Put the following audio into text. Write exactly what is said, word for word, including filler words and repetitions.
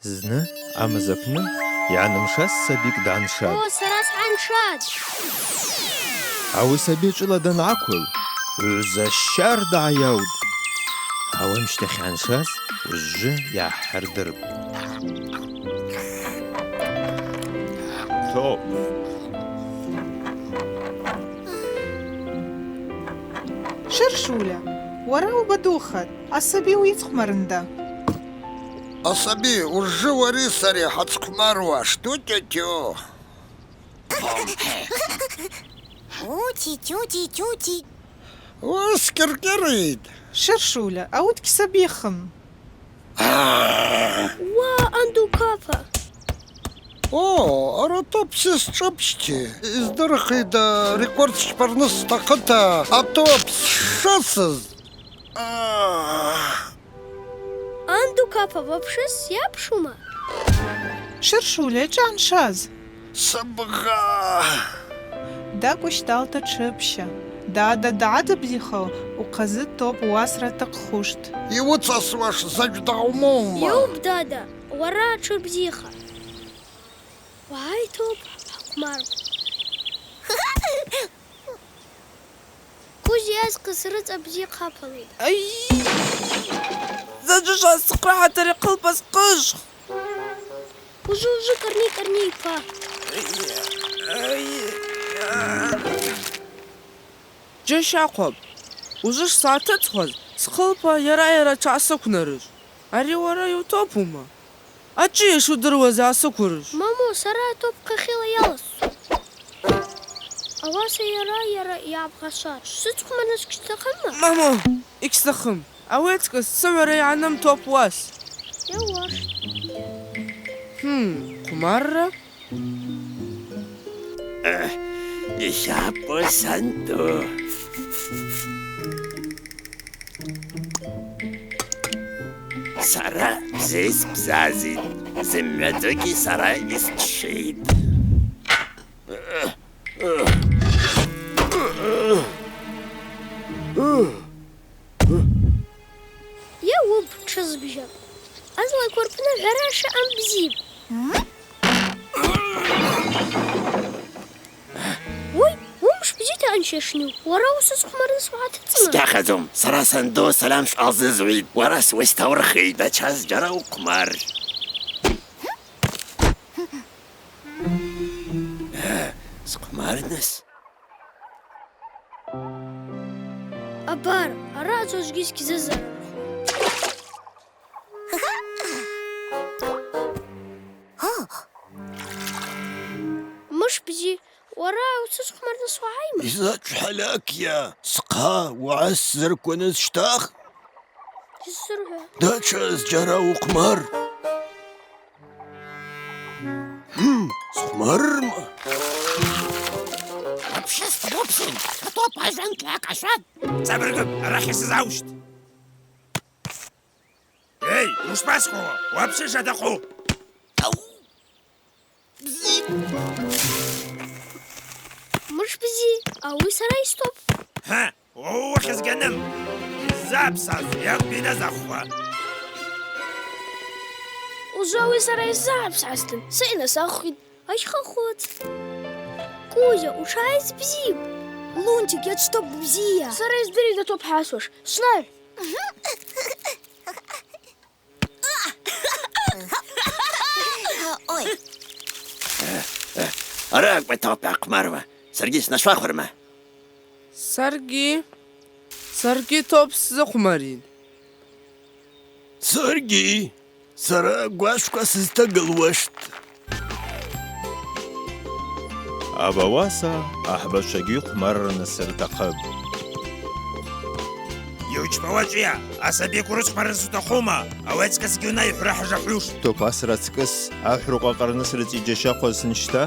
Зны амыз апны йгӏанымшаз сабикӏ дгӏаншатӏ. О, сара сгӏаншатӏ! Ауи саби чӏвыла дангӏаквыл, гӏвза щардагӏа йаутӏ. Ауи амщтахь йгӏаншаз уыжвжвы йгӏахӏырдырпӏ. Топ. Шыршуля, уара убадухатӏ, асаби уйыцхъвмарында. Асаби, уыжвжвы уари сари хӏацхъвмаруаштӏ, тю-тю-тю. Ути, тюти, тюти. Уыс кӏыркӏыритӏ. Шыршуля, ауи дгьсабихым. Уа, Анду Капа! О, ара топ сес чӏапчти. Йыздырхида, рекорд счпарныс стахъыта, атоп сшысыз. Анду Капа вообще сйапшума? Шыршуля, чӏван шаз. Сабгъа. Дакӏвыщталта тшыпща. Дада дгӏадыбзихыл, ухъазы топ уасра атахъхуштӏ. Йуыцасуаш закӏ дгьаумоума? Йоп, дада, уара тшыбзиха. Уагӏай топ хӏахъвмаркӏ. Кузя йазхъыс рыцӏа бзи хъапалитӏ. Ай! Заджвджва схърахӏатари хъылпа схъыжв. Ужвы-ужвы кӏарни-кӏарни йпа. Джьащахъвапӏ. Ужвы шсгӏатыцӏхуаз, схъылпа йара-йара тшгӏасыквнарыжв. Ари уара йутопума? Ачӏвыйа шудыруаз йгӏасыквырыжв? Мамо, сара атоп хъахьыла йаласцун. Ауаса йара-йара йгӏабгъашватӏ. Швсыцхъвмарныс гьсщтахъымма? Мамо, йгьстахъым. Ауи ацкӏыс сыгӏвара йгӏаным топ уас. Йауаштӏ. Хм, хъвмарра? Эх, йшапӏу санду. Сара бзи сбзазитӏ, зымгӏвадзагьи сара йсчвитӏ. Йа уыб тшызбжьапӏ. Азлаква рпны гӏвара шаъам бзипӏ. Уый, уымш бзита анчешню, уара усыцхъвмарныс угӏатыцӏма? Сгьахъазум, сара санду салам шалзызуитӏ, уара суыстаурхитӏ, ачаз джьара ухъвмар. Схъвмарныс? Абар, араъа ацӏазгьи сгьзазарырхуам. Мыш бзи, уара усыцхъвмарныс угӏайма? Йзачӏв гьалакйа, схъа уагӏа сзырквныс щтах? Йсырхӏва. Дачаз джьара ухъвмар. Хм, схъвмарма? Вообще схъвмапсин, атоп ажван кьакьашват. Цабыргып, арахь йсызгӏауштӏ. Эй, ушпасхъу, вообще шатахъу. Ау. Бзи. Мыш бзи, ауи сара йстоппӏ. Хӏа, уахьызгьаным. Йзабсаз, йакӏвбина захва. Ужвы ауи сара йсзагӏбсазтын, са йнасахвхитӏ. Ащхъахвыц. Кузя, утшгӏайс бзипӏ. Лунтик, йацтоппӏ бзия. Сара йыздыритӏ атоп хӏасуаш. Швнай. Ой. Арагва топ ахъвмарма. Саргьи снашвахвырма. Саргьи. Саргьи топ сзыхъвмарин. Саргьи. Сара гвашква сызтагылуаштӏ. Абауаса ахӏбачвагьи хъвмаррныс ртахъыпӏ. Йучпа уачӏвыйа? Асаби курыцхъварныс утахъума? Ауи ацкӏысгьи унай, хӏвра хӏажахӏвуштӏ. Топ асра ацкӏыс ахӏвраква акъарныс рыцӏа йджьащахъваз сынщта?